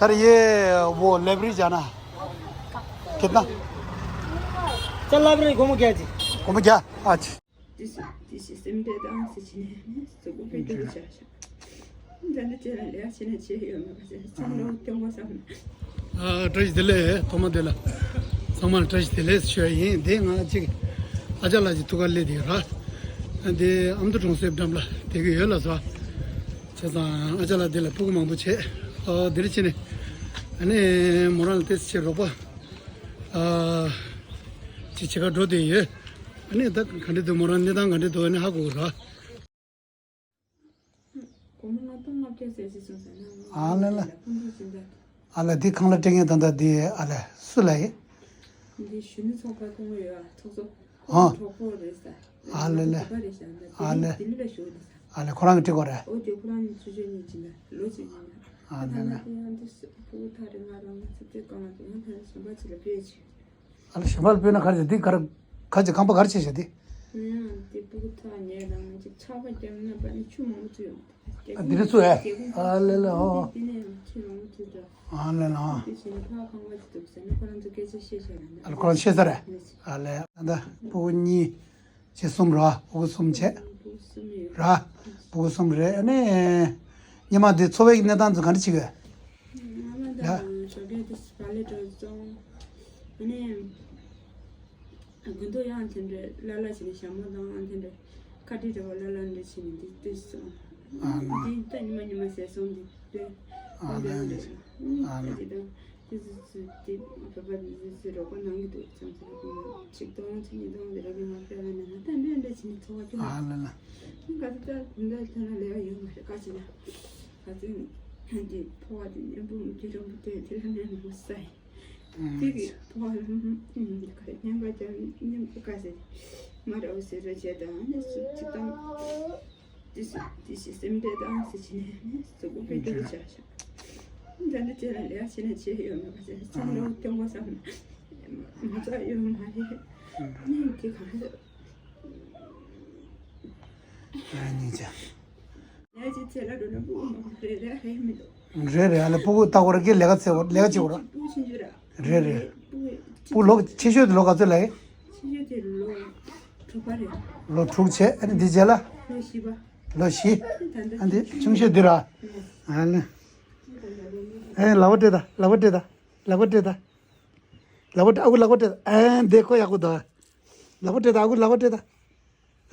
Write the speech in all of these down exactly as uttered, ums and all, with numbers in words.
यार, ये वो लाइब्रेरी जाना है। कितना? चल, लाइब्रेरी घूम के आ जी। घूम क्या? अच्छा। This is, this is Simple Dance Channel. So, go pay to the church. ཨ། བཀྲ་ཤིས་བདེ་ལེགས། ཐོག་མ་དེ་ལ་ཚང་མར་བཀྲ་ཤིས་བདེ་ལེགས་ཞུ་ཡ་ཡིན། དེ་ང་གཅིག་ཨ་ཅག་ལགས་ཀྱི་ཐུགས་ཁར་སླེབས་དེ་ར། དེ་ཨ་མདོ་གྲོང་གསེབ་འགྲམ་ལ་བསྡད་ཀྱི་ཡོད་ལགས་སོ། བྱས་ཙང་ཨ་ཅག་ལགས་འདི་ལ་ཕྲུ་གུ་མང་པོ་བྱས། ཨོ་འདིར་ཕྱིན་ནས་ཨ་ནི་མོ་རང་ལ་ཏོག་ཙམ་རོགས་པ་ཨ་ཅིག་བྱེད་གར་འགྲོ་བསྡད་ཡོད། ཨ་ནི་ད་ག་འདྲ་འདུག་མོ་རང་གནས་སྟངས་ག་འདྲ་འདུག་ཨ་ནི་ཧ་གོ་གི་ར། སྒོར་མོ་ལྔ་སྟོང་ལྔ་བརྒྱ་ཟེར་ཟེར་སོང་ཟེར་ན། ཨ་ལེ་ལེ། ཕུན་ཚོགས་སྦྱིན་བདག་ཨ་ལེ། འདི་ཁང་གླ་སྤྲད་མཁན་ད་ལྟ་འདི་ཨ་ལེ་སུ་ལ་ཡིན། འདི་གཞོན་ནུ་ཚོགས་པ་སྐུ་ངོ་ཡོད་ཨ། ཚོགས་གཙོ། ཧོ། གྲོགས་པོ་རེད་ས། ཨ་ལེ་ལེ། ང་ཚོ་བོད་པ་རེད་ཤག་ད་ལྟ་ཨ་ལེ། ལྡི་ལི་ལ་བཞུགས་འདུག་ས། ཨ་ལེ། ཁོ་རང་གིས་སྤྲད་དགོས་རེད། ཨོ་དེ་ཁོ་རང་ཚོ་ཆོས་ཉིད་ཅིག་ལ་ལོ་གཅིག་ཡིན་ན། ཨ་ད་ལེ་ལེ། ལྟ་ན་དེ་ཡང་འདི་སུ་ཕྲུ་གུ་ཐག་རིང་ང་རང་ང་ཚོ་དེ་གང་ལ་དེ་ཡང་ཕན་གཞན་པ་ཅིག་ལ་སྤྲད་ཅིག་ཨ་ལེ། གཞན་པ་ལ་སྤྲད་ན་ག་རེ་བྱེད། འདི་ག་རེ་ག་ཅིག་ཁང་པ་ག་རེ་བྱས་བཞག་འདི། ཡང་དེ་ཕྲུ་གུ་ཐག་ཉེ་རང་ཅིག་ཆར་པ་བརྒྱབ་ན་པ་ནི་ཆུ་མང་པོ་ཚུད་ཡོང་། ཨ་འདི་རེད་ཚུད་ཨེ། ཨ་ལེ་ལེ་ཨོ། དེ་ནས་ཡང་ཆུ་མང་པོ་ཚུད་འགྲོ། ཨ་ལེ་ལེ་ཨོ། དེ་བཞིན་ཕ་ཁང་པ་ཅིག་འདུག་ཟེར་ན་ཁོ་རང་ཚོ་སྐད་ཆ་བཤད་བཤད་ར་ན། ཨ་ལེ་ཁོ་རང་བཤད་ས་རེད། ཨ་ལེ་ད་ལྟ་ཕྲུ་གུ་གཉིས། བྱས་གསུམ་ར། ཕྲུ་གུ་གསུམ་བྱས། ཕྲུ་གུ་གསུམ་ཡོད། ར། ཕྲུ་གུ་གསུམ་རེད། ཨ་ནི་སྔོན་མ་འདི་འཚོ་བའི་གནས་སྟངས་ཚོ་ག་འདྲ་ཅིག་ཡོད། སྔོན་མ་ད་ཡ། ཞོགས་ཀས་དེ་བག་ལེབ་འདྲ་བཙོང་། ཨ་ནི་དགུན་ཐོག་ཡང་དེ་འདྲ་ལ་ལ་བྱས་ནས་ཞྭ་མོ་དང་དེ་འདྲ་ཁ་དཀྲིས་འདྲ་བ་ལ་ལ་འདྲ་བྱས་ནས་འདི་ལྟོས་སོང་། ཨ་ནི་འདི་ད་ཉི་མ་ཉི་མ་ཟས་སོང་འདི་ལྟོས། ཨ་ནི་ཨ་ནི། ད་ཅི་དང་། དེ་ཚོ་ཚོ་དེ་བོད་པ་དེ་ཚོ་ཚོ་རོགས་པ་གནང་གི་འདུག་བྱམས་བརྩེ་ལགས་ཀྱིས་ཆིག་སྟོང་ཆིག་ཉིས་སྟོང་དེ་ར་གི་ང་ཕེབས་ལ་ནས་ང་ད་འདྲ་འདྲ་བྱས་ནས་འཚོ་བ་སྐྱོང་། ཨ་ལ་ལ། ག་ཚོད་ད་དེ་འདྲ་ཐོན་ན་ལས་ཀ་ཡོད་མ་རེད། ག་ཅི་ན་ག་ཚོད་དེ་ཕོ་བ་དེ་ཉན་པོ་མི་ཁྱེད་རང་པོ་དེ་དེ་ལ་ནས་མི་ས་ཡིན། དེ་གི་ཕོ་བ་ལ་ཉན་པ་ཀྱང་ཉན་པ་ག་ཟེར་མ་རེད། འོ་ཟེར་རོ་བྱས་དང་ནས་སུ་ཆིག་སྟོང་། དེ་སེམས་དེ་དང་སེམས་ཅན་ནི་གཟུགས་པོ་དཔེ་སྡུག་ཆགས་ཤག་ད་ནི་དེ་ལ་ལས་བྱེད་ན་བྱེད་ཡོད་མ་རེད། སེམས་ལོ་སྐྱོང་བ་བསམ་ན་མ་ཚ་ཡོད་མ་རེད། ནི་དེ་གང་ཟེར། ཨ་ནི་ཅག་ལས་བྱེད་ཚེ་ལ་འགྲོ་ན་སྤུ་གུ་མང་པོ་རེ་རེ་ཧེ་མི་འདུག་རེད་རེད། ཨ་ལེ་སྤུ་གུ་ལྟ་བར་གི་ལས་ཀ་ཚེ་བར་ལས་ཀ་བྱེད་བར། སྤུ་གུ་ཆུང་ཆུང་ར། རེད་རེད། སྤུ་གུ་ལོ་ཆེ་ཤོས་དེ་ལོ་ག་ཚོད་ལ་ཡིན། ཆེ་ཤོས་དེ་ལོ་དྲུག་པ་རེད། ལོ་དྲུག་བྱས། ཨ་ནི་འདི་རྗེས་ལ། ལོ་བཞི་པ། ལོ་བཞི། ད་ལྟ་ཨ་འདི་ཆུང་ཤོས་འདི་ར། ཨ་ལེ། ཨེ་ལག་པ་སྤྲད་ད། ལག་པ་སྤྲད་ད། ལག་པ་སྤྲད་ད། ལག་པ་སྤྲད། ཨ་ཁུ་ལག་པ་སྤྲད་ད། ཨེ་འདི་ཁོ་ཡག་པོ་འདུག་ལག་པ་སྤྲད་ད། ཨ་ཁུ་ལག་པ་སྤྲད་ད།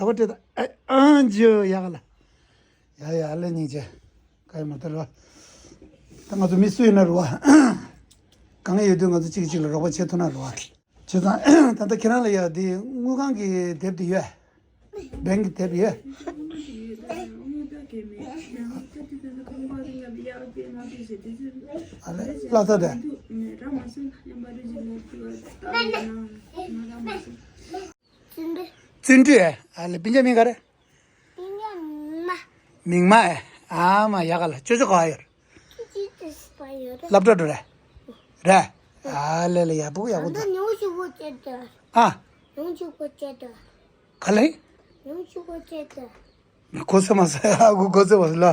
ལག་པ་སྤྲད་ད། ཨེ་ཨང་ཇོ་ཡག་ལ། ཡ་ཡ་ཨ་ལེ་སྙིང་རྗེ། ཁ་ཡ་མ་ཐར་བ། ད་ང་ཚོ་མི་སུ་ཡིན་ན་རུ་བ། གང་ཡོད་དུས་ང་ཚོ་གཅིག་གཅིག་ལ་རོགས་པ་བྱེད་ཐུབ་ན་རུ་བ། བྱས་ཙང་ད་ལྟ་ཁྱེད་རང་ལ་ཡ་འདི་དངུལ་ཁང་གི་དེབ་དེ་ཡོད། བེང་གི་དེབ་ཡོད། ཨ་ལེ་ལྷ་ས་དེ། བརྩོན་འགྲུས། ཨ་ལེ་སྤུན་ཀྱག་མིང་ག་རེ། མིང་མ། མིང་མ་ཨེ། ཨ་མ་ཡག་ག་ལ་ཅོ་ཅོ་ག་ཡོད། སློབ་གྲྭ་འགྲོ་རེད། རེད། ཨ་ལེ་ལེ་ཡག་པོ་ཡག་པོ་འདུག་ཨ། གོ་ས་མ་ས་ཨ་གོ་གོ་ས་མ་ས་ལ།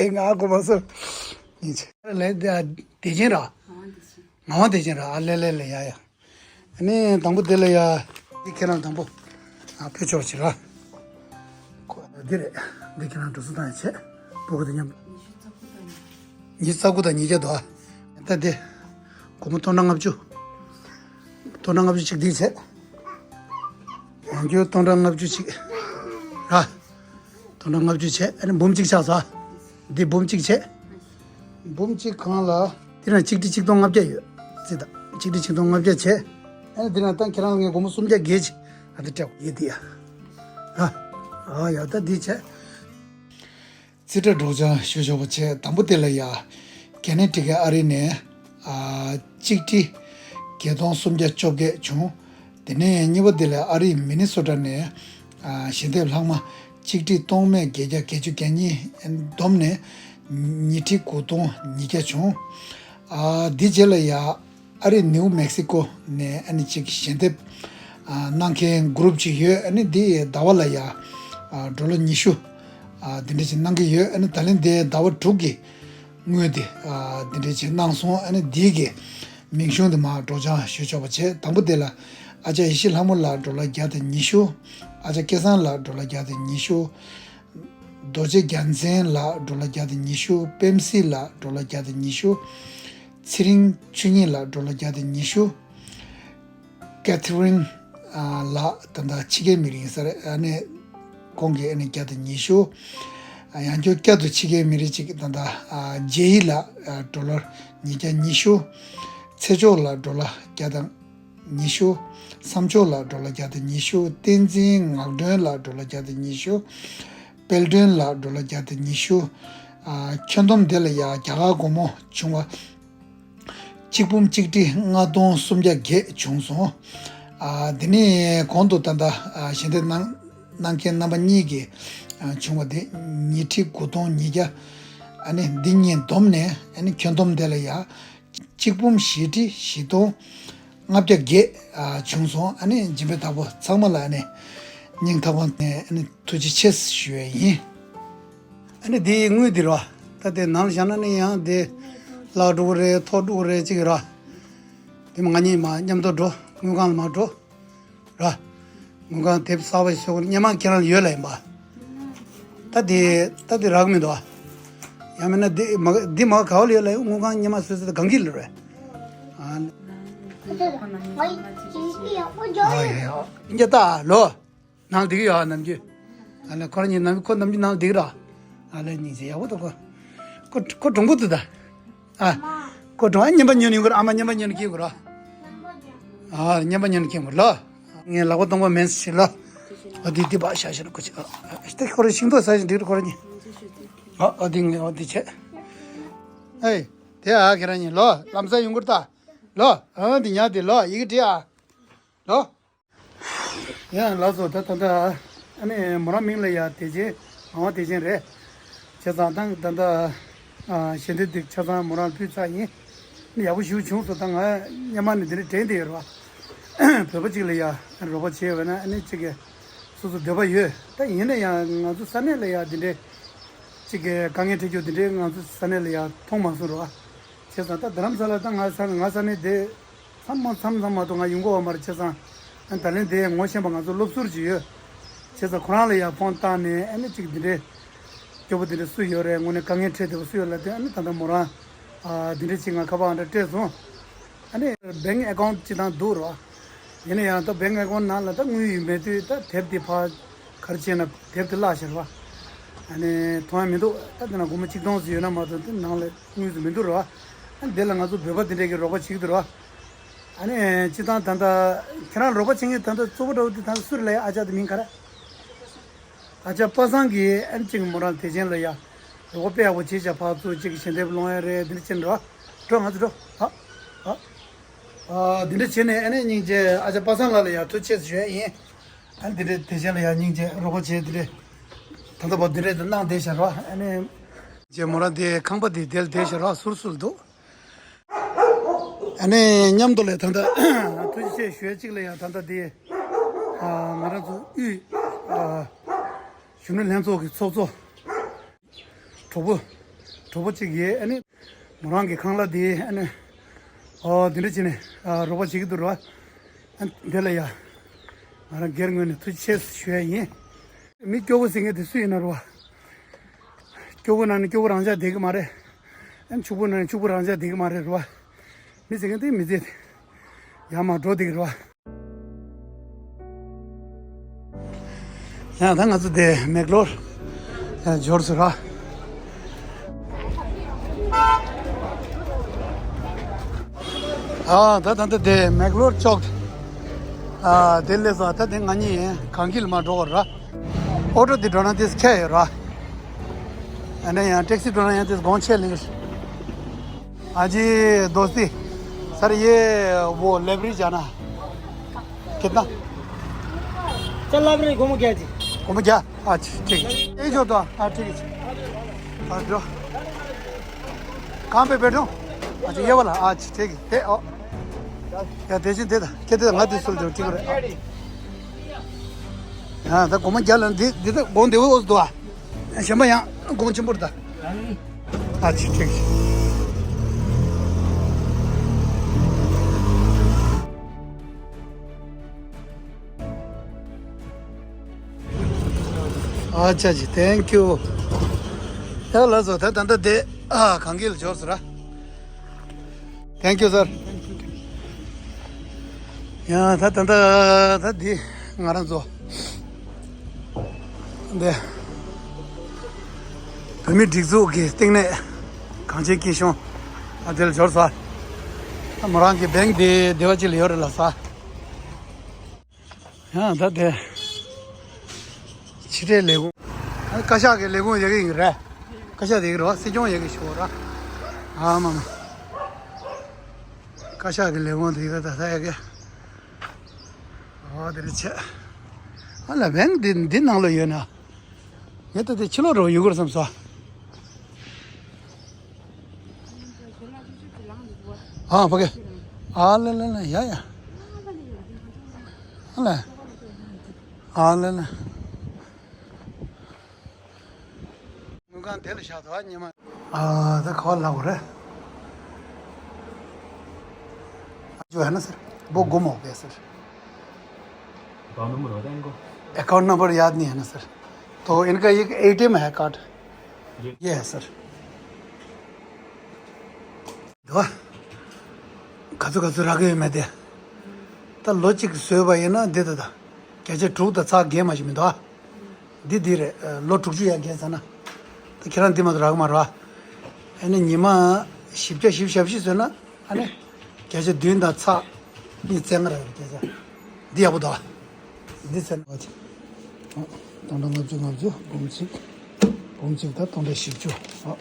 ང་གོ་མ་ས། ཡིན་ཆེ། ལེ་དེ་དེ་ཅན་ར། ང་བ་དེ་ཅན་ར། ཨ་ལེ་ལེ་ལེ་ཡ་ཡ། ཨ་ནི་དང་པོ་དེ་ལ་ཡ། འདི་ཁྱེད་རང་དང་པོ། ཨ་ཕུལ་ཆོག་ཅིག་ར། ཁོ་འདི་རེད། འདི་ཁྱེད་རང་འགྲོ་སོང་བཏང་ཡ་བྱས། སྤུ་གུ་དང་མཉམ། ཉི་ཤུ་རྩ་དགུ་དང་ཉིས་བརྒྱ་འདུག་ཨ། ད་འདི། སྒོར་མོ་སྟོང་ཕྲག་ལྔ་བཅུ། སྟོང་ཕྲག་ལྔ་བཅུ་ཅིག་འདི་བྱས། ཡང་བསྐྱར་སྟོང་ཕྲག་ལྔ་བཅུ་ཅིག་ར། སྟོང་ཕྲག་ལྔ་བཅུ་བྱས། ཨ་ནི་འབུམ་གཅིག་ཆགས་སོང་ཨ། འདི་འབུམ་གཅིག་བྱས། འབུམ་གཅིག་གང་ལ། འདི་ན་གཅིག་ཁྲི་ཆིག་སྟོང་ལྔ་བརྒྱ་ཡོད། ཙི་ད། གཅིག་ཁྲི་ཆིག་སྟོང་ལྔ་བརྒྱ་བྱས། ཨ་ནི་འདི་ན་ད་ཁྱེད་རང་ལ་ངས་སྒོར་མོ་སུམ་བརྒྱ་བརྒྱད་ཅིག་ཨ་འདི་སྤྲད་ཡོད་འདི་ཡ། ཨ། ཨ་ཡ་ད་འདི་བྱས། རྩིས་ཁྲ་སྒྲོག་སྦྱང་ཞུ་ཆོག་པ་བྱས། དང་པོ་དེ་ལ་ཡ། གལ་གནད་འགྲིག་གི་ཨ་རི་ནས། ཨ། གཅིག་ཁྲི་བརྒྱད་སྟོང་སུམ་བརྒྱ་བཅོ་བརྒྱད་བྱུང་། དེ་ནས་གཉིས་པ་དེ་ལ་ཨ་རིའི་མི་ནི་སོ་ཊ་ནས། ཨ། ཞལ་འདེབས་ལྷག་མ་གཅིག་ཁྲི་སྟོང་མེད་བརྒྱད་བརྒྱ་བརྒྱད་ཅུ་གྱ་གཉིས་བསྡོམས་ནས་ཉི་ཁྲི་དགུ་སྟོང་ཉིས་བརྒྱ་བྱུང་། ཨ། དེའི་རྗེས་ལ་ཡ། ཨ་རི་ནིའུ་མེག་སི་ཀོ་ནས་ཨ་ནི་གཅིག་ཞལ་འདེབས། ཨ། གནང་མཁན་གུ་རུབ་ཅིག་ཡོད། ཨ་ནི་འདི་ཟླ་བ་ལ་ཡ། ཨ། ཌོ་ལར་ཉི་ཤུ། ཨ། འདི་འདྲ་ཅིག་གནང་གི་ཡོད། ཨ་ནི་ད་ལན་འདི་ཟླ་བ་དྲུག་གི་དངུལ་དེ་ཨ་འདི་འདྲ་ཅིག་གནང་སོང་། ཨ་ནི་འདི་གི་མིང་གཞུང་དེ་མར་སྒྲོག་སྦྱང་ཞུ་ཆོག་པ་བྱས། དང་པོ་དེ་ལ་ཨ་ཅག་ཡེ་ཤེས་ལྷ་མོ་ལགས་ཌོ་ལར་བརྒྱ་དང་ཉི་ཤུ། ཨ་ཅག་སྐལ་བཟང་ལགས་ཌོ་ལར་བརྒྱ་དང་ཉི་ཤུ། རྡོ་རྗེ་རྒྱལ་མཚན་ལགས་ཌོ་ལར་བརྒྱ་དང་ཉི་ཤུ། པེམ་སི་ལགས་ཌོ་ལར་བརྒྱ་དང་ཉི་ཤུ། ཚེ་རིང་ཆོས་ཉིད་ལགས་ཌོ་ལར་བརྒྱ་དང་ཉི་ཤུ། ཀེ་ཐི་རིན་ཨ་ལགས་ད་ལྟ་ཕྱི་རྒྱལ་མི་རིགས་ཡིན་ས་རེད། ཨ་ནི་ཁོང་གིས་ཨ་ནི་བརྒྱ་དང་ཉི་ཤུ། ཨ་ཡང་བསྐྱར་བསྐྱར་དུ་ཕྱི་རྒྱལ་མི་རིགས་ཅིག་ད་ལྟ་ཨ་ཇེ་ཡི་ལགས་ཨ་ཌོ་ལར་ཉིས་བརྒྱ་ཉི་ཤུ། ཚེ་མཆོག་ལགས་ཌོ་ལར་བརྒྱ་དང་ཉི་ཤུ། བསམ་མཆོག་ལགས་ཌོ་ལར་བརྒྱ་དང་ཉི་ཤུ། བསྟན་འཛིན་ངག་སྒྲོན་ལགས་ཌོ་ལར་བརྒྱ་དང་ཉི་ཤུ། དཔལ་སྒྲོན་ལགས་ཌོ་ལར་བརྒྱ་དང་ཉི་ཤུ། ཨ་ཁྱོན་བསྡོམས་དེ་ལ་ཡ་རྒྱ་གར་སྒོར་མོ་བྱུང་བ་གཅིག་འབུམ་གཅིག་ཁྲི་ལྔ་སྟོང་སུམ་བརྒྱ་བརྒྱད་བྱུང་སོང་། ཨ་དེ་ནས་གོང་དུ་ད་ལྟ་ཨ་ཞལ་འདེབས་གནང་གནང་མཁན་རྣམ་པ་གཉིས་ཀྱིས་ཨ་བྱུང་བ་དེ་ཉིས་ཁྲི་དགུ་སྟོང་ཉིས་བརྒྱ། ཨ་ནི་འདི་གཉིས་བསྡོམས་ནས་ཨ་ནི་ཁྱོན་བསྡོམས་དེ་ལ་ཡ་གཅིག་འབུམ་བཞི་ཁྲི་བཞི་སྟོང་ལྔ་བརྒྱ་བརྒྱད་ཨ་བྱུང་སོང་། ཨ་ནི་སྦྱིན་པ་བདག་པོ་ཚང་མ་ལ་ཨ་ནི་སྙིང་ཐག་པ་ནས་ཨ་ནི་ཐུགས་རྗེ་ཆེ་ཞུ་ཡས་ཡིན། ཨ་ནི་དེའི་དངུལ་འདི་ར། ད་དེ་ནང་བཞག་ན་ནི་ཡང་དེ་བརླག་འགྲོ་གི་རེད། འཐོར་འགྲོ་གི་རེད་ཅིག་ར། དེ་མ་ང་གཉིས་མ་མཉམ་དུ་འགྲོ། དངུལ་ཁང་ལ་མ་འགྲོ། ར། དངུལ་ཁང་དེབ་གསར་པ་ཞིག་བཟོ་དགོས། སྔོན་མ་ཁྱེད་རང་ལ་ཡོད་ལ་ཡིན་པ། ད་དེ་ད་དེ་རག་གི་མི་འདུག་ཨ། ཡང་མིན་ན་འདི་མ་འདི་མ་ག་བ་ལ་ཡོད་ལ་ཡིན། དངུལ་ཁང་སྔོན་མ་བཟོས་ཚེ་ད་གང་གི་ལ་རེད། ཨ། ཨ་ཡ་ཡ། ཡ་ད་ལོ། ནང་བསྡད་ཀྱི་ཡོད་ནམ་རྒྱུན། ཨ་ལས་ཁོ་རང་གཉིས་ནམ་ཁོ་ནམ་རྒྱུན་ནང་བསྡད་ཀྱི་ར། ཨ་ལས་སྙིང་རྗེ་ཡག་པོ་འདུག་ཁོ། ཁོ་ཁོ་གྲུང་པོ་འདུག་ད། ཨ། ཁོ་གྲུང་ཨ་རྔན་པ་ཉོས་ནས་ཡོང་གི་ར། ཨ་མ་རྔན་པ་ཉོས་ནས་ཁྱེར་དགོས་ར། ཨ་རྔན་པ་ཉོས་ནས་ཁྱེར་དགོས་ལ། ངས་ལག་པ་སྟོང་པ་མེད་ཟེར་ལ། ཨ་འདི་འདི་བ་ཤ་ཤ་ན་ཁོ་ཅི་ཨ། ཨ་ད་ཁོ་རང་ཤིང་ཏོག་ཟ་བཞིན་འདུག་ཁོ་རང་གཉིས། ཨ་ཨ་འདི་ངས་ཨ་འདི་བྱས། ཨེ། དེ་ཨ་ཁྱེད་རང་གཉིས་ལོ་ལམ་སང་ཡོང་གི་ར་ད། ལོ། ཨ་འདི་ཉལ་དེ་ལོ་ཡི་གེ་བྲིས་ཨ། ལོ། ཡང་ལགས་སོ། ད་ད་ད་ཨ་ནི་མོ་རང་མིང་ལ་ཡ་བདེ་ཆེན་ངག་དབང་བདེ་ཆེན་རེད། བྱས་ཙང་ད་ད་ད་ཞལ་འདེབས་འདི་ཆ་ཚང་མོ་རང་ཕུལ་ཚར་ཡིན། ཡག་པོ་ཞེ་པོ་བྱུང་སོང་། ད་ང་སྔོན་མ་ནས་འདི་འདྲ་དྲན་བསྡད་ཡོད་རེད་བ། བོད་པ་གཅིག་ལ་ཡ་རོགས་པ་བྱས་ཡོད་ན་ཨ་ནི་གཅིག་གི་སོ་སོ་འདོད་པ་ཡོད། ད་ཡིན་ན་ཡང་ང་ཚོ་ས་གནས་ལ་ཡ་འདི་འདྲའི་གཅིག་གི་དཀའ་ངལ་འཕྲད་རྒྱུ་འདི་འདྲའི་ང་ཚོ་ས་གནས་ལ་ཡ་མཐོང་མ་སོང་རེད་བ། བྱས་ཙང་ད་རྡ་རམ་ས་ལ་ད་ང་ས་ང་ས་གནས་དེ་མཚམས་མ་མཚམས་མཚམས་མ་གཏོགས་ང་ཡོང་གི་ཡོད་མ་རེད། བྱས་ཙང་ཨ་ད་ལན་དེ་ངོ་ཤེས་པ་ང་ཚོ་སློབ་ཟུར་ཅིག་ཡོད། བྱས་ཙང་ཁོ་རང་ལ་ཡང་ཕོན་བཏང་ནས་ཨ་ནི་ཅིག་འདི་འདྲའི་སྐྱོ་པོ་འདི་འདྲ་སུ་ཡོད་རེད། དངོས་གནས་དཀའ་ངལ་འཕྲད་བསྡད་པ་སུ་ཡོད་ལབ་དུས་ཨ་ནི་ད་ལྟ་མོ་རང་ཨ་འདི་འདྲ་ཅིག་ང་ཁ་པར་ཨ་འདྲ་སྤྲད་སོང་། ཨ་ནི་bank account་ཅིག་དང་འདུག་རོ། ཡིན་ན་ཡང་ད་bank account་ནང་ལ་ད་དངུལ་ཡོད་མེད་དུས་ད་དེབ་དེ་ཕར་ག་རེ་བྱས་ན་དེབ་དེ་བརླག་ཤར་བ། ཨ་ནི་མཐོང་ཡ་མི་འདུག་ད་དེ་ན་སྒོར་མོ་གཅིག་སྟོང་ཙམ་ཡོད་ན་མ་གཏོགས་དེ་ནང་ལ་དངུལ་ཙམ་མི་འདུག་རོ། ཨ་ནི་དེ་ལ་ང་ཚོ་བོད་པ་དེ་འདྲས་ཀྱི་རོགས་པ་བྱེད་ཀྱི་འདུག་རོ། ཨ་ནི་སྤྱིར་བཏང་ད་ལྟ་ཁྱེད་རང་རོགས་པ་བྱེད་མཁན་ད་ལྟ་གཙོ་བོ་འདྲ་བོ་དེ་ད་ལྟ་སུ་རེད་ལབ་ཡ། ཨ་ཅག་དེ་མིང་ག་རེ། ཨ་ཅག་པ་སངས་ཀྱིས་ཨ་ནི་གཅིག་མོ་རང་བདེ་ཆེན་ལ་ཡ་རོགས་པ་དཔེ་ཡག་པོ་བྱེད་བྱ་ཕར་ཚུར་གཅིག་ཞལ་འདེབས་སློང་ཡ་རེད། འདི་འདྲ་བྱེད་འགྲོ་འགྲོ་ང་ཚོ་འགྲོ། ཨ་ཨ་ཨ་འདི་འདྲ་བྱེད་ནས་ཨ་ནི་སྙིང་རྗེ་ཨ་ཅག་པ་སངས་ལགས་ལ་ཡ་ཐུགས་རྗེ་ཆེ་ཞུ་ཡ་ཡིན། ཨ་ནི་འདི་འདྲ་བདེ་ཆེན་ལ་ཡ་སྙིང་རྗེ་རོགས་པ་བྱེད་འདི་འདྲ་ད་ལྟ་བར་འདི་འདྲ་དུ་གནང་བསྡད་བྱ་རོགས། ཨ་ནི་རྗེ་མོ་རང་དེ་ཁང་པ་དེ་དེར་བསྡད་བྱ་རོགས། ཟུར་ཟུར་འདུག་ཨ་ནི་མཉམ་དུ་ལས་ད་ལྟ་ཐུགས་རྗེ་ཆེ་ཞུ་ཡ་གཅིག་ལ་ཡ་ད་ལྟ་དེ་ཨ་ང་རང་ཚོ་དབུས་ཨ་གཞོན་ནུ་ལྷན་ཚོགས་ཀྱི་ཚོགས་གཙོ་གྲོགས་པོ་གྲོགས་པོ་གཅིག་ཡོད། ཨ་ནི་མོ་རང་གི་ཁང་གླ་དེ་ཨ་ནི་ཨོ་དེ་འདྲ་བྱས་ནས་ཨ་རོགས་པ་བྱེད་ཀྱི་འདུག་ར། ཨ་དེ་ལ་ཡ་ང་རང་སྒེར་ངོས་ནས་ཐུགས་རྗེ་ཆེ་ཞུ་ཡ་ཡིན། མི་སྐྱོ་བོ་ཟེར་མཁན་དེ་སུ་ཡིན་ན་རེད་བ། སྐྱོ་བོ་ནང་ནས་སྐྱོ་བོ་རང་ཅག་བསྡད་ཀྱི་མ་རེད། ཨ་ཕྱུག་པོ་ནང་ནས་ཕྱུག་པོ་རང་ཅག་བསྡད་ཀྱི་མ་རེད་རེད་བ། མི་ཟེར་མཁན་དེ་མི་ཚེ་ཡར་མར་འགྲོ་བསྡད་ཀྱི་རེད་བ། ཡང་ད་ང་ཚོ་དེ་མེག་ལོར་ཡང་འབྱོར་སོང་ར། ཨ་ད་ད་ད་དེ་མེག་ལོར་ཅོག་ཨ་དེ་སླེབས་སོང་། ད་དེ་ང་གཉིས་གངས་སྐྱིད་ལ་མར་འགྲོ་དགོས་ར། ཨོ་ཊོ་དེ་འགྲོ་ན་དེ་ཁྱད་ཡོད་ར། ཨ་ནི་ཡང་ཊེག་སི་འགྲོ་ན་ཡང་དེ་དགོང་ཆེ་ལེ། आज ही दोस्ती। सर, ये वो लाइब्रेरी जाना है। कितना? चल, लाइब्रेरी घूम गया जी। घूम गया? अच्छा, ठीक है। यही जो तो, हाँ, ठीक है। हाँ, जो। कहाँ पे बैठूं? अच्छा, ये वाला। अच्छा, ठीक है। ए, ओ। या, तेजी दे दा। क्या दे दा? मैं तो सुन दो, ठीक है। ཡང་ད་སྒོར་མོ་བརྒྱ་ལ་འདི་འདི་ད་དགོངས་བདེ་བོ་འོས་འདུག་ཨ། གཞན་པ་ཡང་དགོངས་ཆེན་པོར་ད། ཨ་ཅི་ཁྲིག་ཨ་ཅག་ཅིག thank you། ཡ་ལགས་སོ། ད་ད་ལྟ་དེ་ཨ་གངས་སྐྱིད་ལ་འབྱོར་སོང་ར། Thank you sir། ཡ་ད་ད་ད་ད་འདི་ང་རང་ཚོ་འདི་བོད་མིའི་སྒྲིག་འཛུགས་ཀྱི་བསྟི་གནས་གངས་ཅན་སྐྱིད་གཤོངས་ཨ་དེ་ལ་འབྱོར་སོང་། ཨ་མོ་རང་གི་བེང་དེ་སྡེ་བ་གཅིག་ལ་ཡོད་རེད་ལགས་སོ། ཡང་ད་དེ་ཕྱི་དྲིལ་ལས་ཁུངས། ཨ་བཀའ་ཤག་གི་ལས་ཁུངས་ཡོད་ཀྱི་ཡིན་རེད། བཀའ་ཤག་དེ་ཡོད་ཀྱི་རེད་བ། སྲིད་སྐྱོང་ཡོད་ཀྱི་ཞུ་བ་ར། ཨ་མ་མ། བཀའ་ཤག་གི་ལས་ཁུངས་དེ་ཡོད་ད་ད་ཡོད་ཀྱི། ཨོ་དེ་རེད་ཆེ། ཨ་ལ་བེང་འདི་འདི་ནང་ལ་ཡོད་ན། ངས་ད་དེ་ཕྱི་ལོགས་རུ་ཡོད་ཀྱི་རེད་བསམ་སོང་། ཨ་ཕ་གི། ཨ་ལེ་ལེ་ལེ་ཡ་ཡ། ཨ་ལེ། ཨ་ལེ་ལེ། དངུལ་ཁང་དེ་ལ་བཞག་འདུག་ཨ་ཉི་མ། ཨ་ད་ག་བ་ལབ་དགོས་རེད། जो है ना सर, वो गुम हो गया सर। अकाउंट नंबर होता है इनको? अकाउंट नंबर याद नहीं है ना सर। तो इनका एक एटीएम है कार्ड। ये ये है सर। འདུག་ག་ཚོད་ག་ཚོད་རག་གི་ཡོད་མེད་དེ། ད་ལོ་གཅིག་བཟོས་པ་ཡིན་ན་འདི་ད་ད། བརྒྱ་ཆ་དྲུག་དང་ཚེག་བརྒྱད་མ་ཞིག་མི་འདུག་ཨ། འདི་འདི་རེད། ལོ་དྲུག་ཅུ་ཡར་བརྒལ་ཚར་ན། ད་ཁྱེད་རང་འདི་མ་གཏོགས་རག་གི་མ་རེད་བ། ཨ་ནི་ཉི་མ་བཞི་བརྒྱ་བཞི་བཅུ་ཞེ་བཞི་བཟོས་ན་ཨ་ནི། བརྒྱ་ཆ་བདུན་དང་ཚེག་གཉིས་བཙན་ག་རག་རེད་བརྒྱ་ཆ། འདི་ཡག་པོ་འདུག་ཨ། འདི་ཚོན་པ་ཆེ། སྟོང་ཕྲག་ལྔ་བཅུ་ལྔ་བཅུ་འབུམ་གཅིག་འབུམ་གཅིག་དང་སྟོང་ཕྲག་བཞི་བཅུ། ཨོ།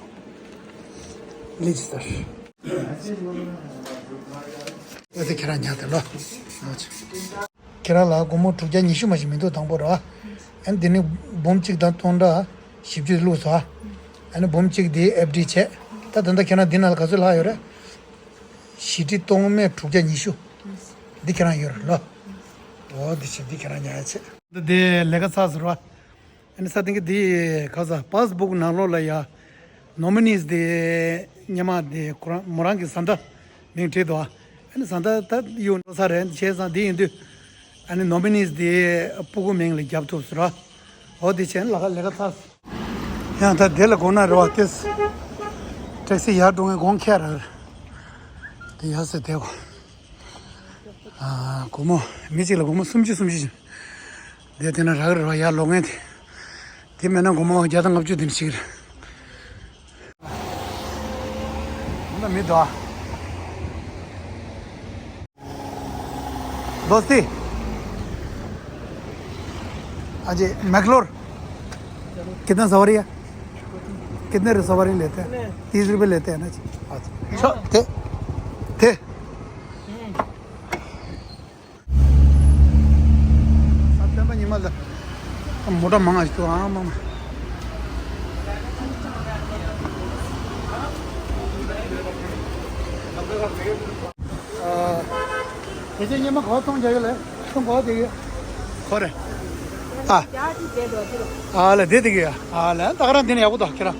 ལི་ཇི་སི་ཊར། ཨོ་དེ་ཁྱེད་རང་ཉར་དེ་ལོ། ཨོ་ཆེ། ཁྱེད་རང་ལ་སྒོར་མོ་དྲུག་བརྒྱ་ཉི་ཤུ་མ་ཞིག་མི་འདུག་དང་པོ་ར། ཨ་ནི་འདི་ནི་འབུམ་གཅིག་དང་སྟོང་ཕྲག་བཞི་བཅུ་བླུགས་སོང་ཨ། ཨ་ནི་འབུམ་གཅིག་འདི་ཨེཕ་ཌི་བྱས། ད་ད་ལྟ་ཁྱེད་རང་འདི་ནང་ལ་ག་ཚོད་ལྷག་ཡོད་རེད། བཞི་ཁྲི་སྟོང་མེད་དྲུག་བརྒྱ་ཉི་ཤུ། འདི་ཁྱེད་རང་ཡོད་རེད་ལོ། འོ་འདི་བྱས་འདི་ཁྱེད་རང་ཉར་ཡ་བྱས། འདི་ལས་ཀ་ཚར་ཟེར་བ། ཨ་ནི་ས་སྟེང་གི་འདི་ག་ས་པཱ་སི་བུག་ནང་ལོགས་ལ་ཡ། ནོ་མི་ནིས་འདི་སྔོན་མ་འདི་ཁོ་རང་མོ་རང་གི་བཟའ་ཟླ་མིང་བྲིས་འདུག་ཨ་ནི་བཟའ་ཟླ་ད་གཡུག་འགྲོ་ས་རེད་བྱས་ཙང་འདི་ཡིན་དུས། ཨ་ནི་ནོ་མི་ནིས་འདི་སྤུ་གུ་མིང་ལ་རྒྱབ་ཐུབ་ཟེར་བ། འོ་འདི་བྱས་ལས་ཀ་ལས་ཀ་ཚར། ཡང་ད་དེ་ལ་དགོངས་ན་རེ་བ་ཏེས། ཊེག་སི་ཡར་འགྲོ་མཁན་དགོངས་འཁྱེར་ར། དེ་ཡར་སེ་བསྡད་གོ། ཨ་སྒོར་མོ་མི་གཅིག་ལ་སྒོར་མོ་སུམ་ཅུ་སུམ་ཅུ་ཅིག་དེ་དེ་ན་རག་རེ་བ་ཡར་ལོག་མཁན་དེ། དེ་མེད་ན་སྒོར་མོ་བརྒྱ་དང་ལྔ་བཅུ་དེ་འདྲ་ཞིག་རེད། འདི་མི་འདུག་ཨ། दोस्ती। अजय मैकलोर। कितना सवारी है? कितने रु- सवारी लेते हैं? तीस रुपये लेते हैं ना जी। अच्छा। थे। थे। मोटा मंगा तो हाँ मामा। དེ་ཚེ་ཉི་མ་གོ་ཐོང་རྒྱག་གི་ལས་ཐོང་གོ་དེ་གི་ཁོ་རེ། ཨ། ཨ་ལ་དེ་དེ་གི་ཨ་ལ་ད་ག་རང་དེ་ནས་ཡག་པོ་འདུག་ཁྱེད་རང་།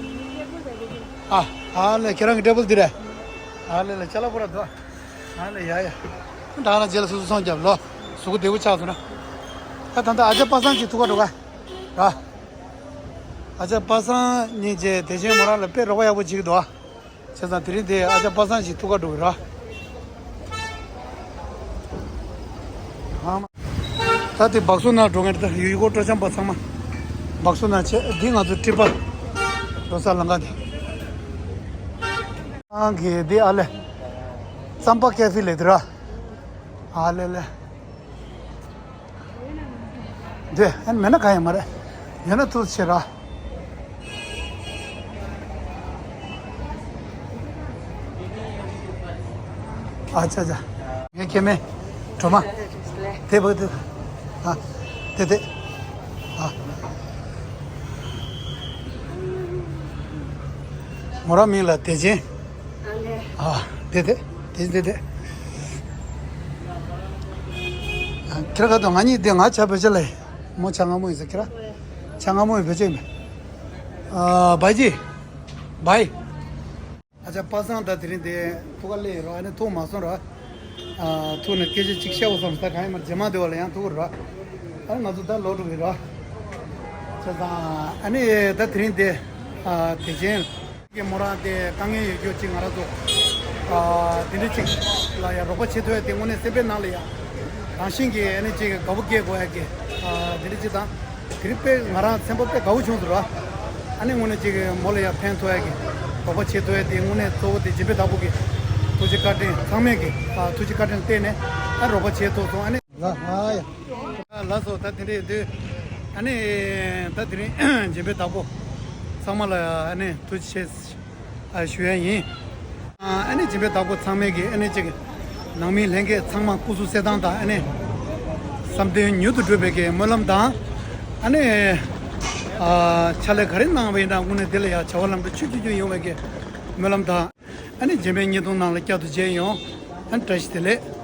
ཨ། ཨ་ལ་ཁྱེད་རང་གི་ཊེ་བལ་དེ་རེད། ཨ་ལ་ལ་ཅ་ལག་པོ་ར་འདུག་ཨ་ལ་ཡ་ཡ། ད་ག་རང་རྗེས་ལ་སོ་སོ་སོང་རྒྱབ་ལོ། གཟུགས་པོ་བདེ་པོ་ཆགས་སོང་ན། ད་ད་ད་ཨ་ཅག་པ་སངས་ཀྱི་ཐུག་ག་འགྲོ་ག་ར། ཨ་ཅག་པ་སངས་གཉིས་རྗེས་བདེ་ཆེན་མོ་རང་ལ་དཔེ་རོགས་པ་ཡག་པོ་བྱེད་ཀྱི་འདུག་ཨ། བྱས་ཙང་དེ་རིང་དེ་ཨ་ཅག་པ་སངས་ཞིག་ཐུག་ག་འགྲོ་གི་ར། ཨ་མ། ད་དེ་སྦག་སུ་ནང་འགྲོ་མཁན་དེ་ཡུལ་སྐོར་སྤྲོ་འཆམ་པ་ཚང་མ། སྦག་སུ་ནང་བྱས་འདི་ང་ཚོ་ཊི་པ་འགྲོ་ས་ལམ་ཁ་དེ། ཨང་གི་འདི་ཨ་ལེ། རྩམ་པ་ཀེ་ཧྥེ་ལས་དེ་ར། ཨ་ལེ་ལེ། འདི་ཨན་མེད་ན་གང་ཡང་མ་རེད། ཡོད་ན་ཐུགས་ཆེ་ར། ཨ་ཅག་ཅག་ངས་ཁྱེད་མེད། གྲོ་མ། དེ་བག་དེ། ཨ། དེ་དེ། ཨ། མོ་རང་མིང་ལ་བདེ་ཆེན། ཨ་དེ་དེ་དེ་དེ་དེ། ཁྱེད་རང་ག་དུས་ང་གཉིས་དེ་ང་ཆ་བེད་ཆ་ལ་མོ་ཆ་ང་མོ་ཡིན་ཟེར་ཁྱེད་རང་། ཆ་ང་མོ་ཡིན་བེད་ཆ་ཡིན་པས། ཨ་བའི་ཇི། བའི། ཨ་ཅག་པ་སངས་ད་དེ་རིང་དེ་ཐུག་ག་སླེབས་ཡིན་རོ། ཨ་ནི་ཐུག་མ་སོང་རོ། ཨ་ཐུག་ནས་སྐད་ཆ་གཅིག་བཤད་འོ་བསམ་ད་གང་ཡིན་མར་རྗེས་མ་དེ་བ་ལ་ཡང་ཐུག་རོ། ཨ་ནི་ང་ཚོ་ད་ལོག་འགྲོ་གི་རོ། ཅི་ ཨ་ནི་ད་དེ་རིང་དེ་ཨ་དེ་ཅན་གྱི་མོ་རང་དེ་དཀའ་ངལ་ཡོད་རྒྱུ་ཅིག་ང་རང་ཚོ་ཨ་དེ་འདྲ་ཅིག་ལ་ཡ་རོགས་པ་བྱེད་ཐུབ་ཡ་དེ་དངོས་གནས་སེམས་པའི་ནང་ལ་ཡ་རང་བཞིན་གྱིས་ཨ་ནི་ཅིག་དགའ་པོ་སྐྱེ་དགོས་ཡ་གི་ཨ་དེ་འདྲ་ཅིག་དང་། དེ་རིང་དཔེ་ང་རང་སེམས་པ་དཔེ་དགའ་བོ་བྱུང་སོང་ར། ཨ་ནི་དངོས་གནས་ཅིག་མོ་ལ་ཡ་ཕན་ཐོགས་ཡ་གི་རོགས་པ་བྱེད་ཐུབ་ཡ་དེ་དངོས་གནས་གཙོ་བོ་དེ་སྦྱིན་པའི་བདག་པོ་གི་ཐུགས་རྗེ་བཀའ་དྲིན། ཚང་མས་གི་ཨ་ཐུགས་རྗེ་བཀའ་དྲིན་བརྟེན་ནས་ཨ་རོགས་པ་བྱེད་ཐུབ་སོང་། ཨ་ནི། ལ་ཨ་ཡ། ལགས་སོ། ད་དེ་འདྲས་དུས་ཨ་ནི་ད་དེ་རིང་སྦྱིན་པའི་བདག་པོ་ཚང་མ་ལ་ཨ་ནི་ཐུགས་རྗེ་ཆེ་ཨ་ཞུ་ཡ་ཡིན། ཨ་ནི་སྦྱིན་པའི་བདག་པོ་ཚང་མས་ཀྱི་ཨ་ནི་ཅིག་ནང་མི་ལྷན་རྒྱས་ཚང་མ་སྐུ་གཟུགས་གསལ་ཐང་དང་ཨ་ནི་བསམ་དོན་མྱུར་དུ་འགྲུབ་པའི་གི་སྨོན་ལམ་དང་། ཨ་ནི་ཨ་ཕྱག་ལས་ག་རེ་གནང་བ་ཡིན་ན་དངོས་གནས་དེ་ལ་ཡ་བྱ་བ་ལམ་འགྲོ་ཆུ་རྒྱུན་རྒྱུན་ཡོང་བའི་གི་སྨོན་ལམ་དང་། ཨ་ནི་རྗེས་མའི་བརྙན་ཐུང་ནང་ལ་བསྐྱར་དུ་མཇལ་ཡོང་། ཨ་ནི་བཀྲ་ཤིས་བདེ་ལེགས།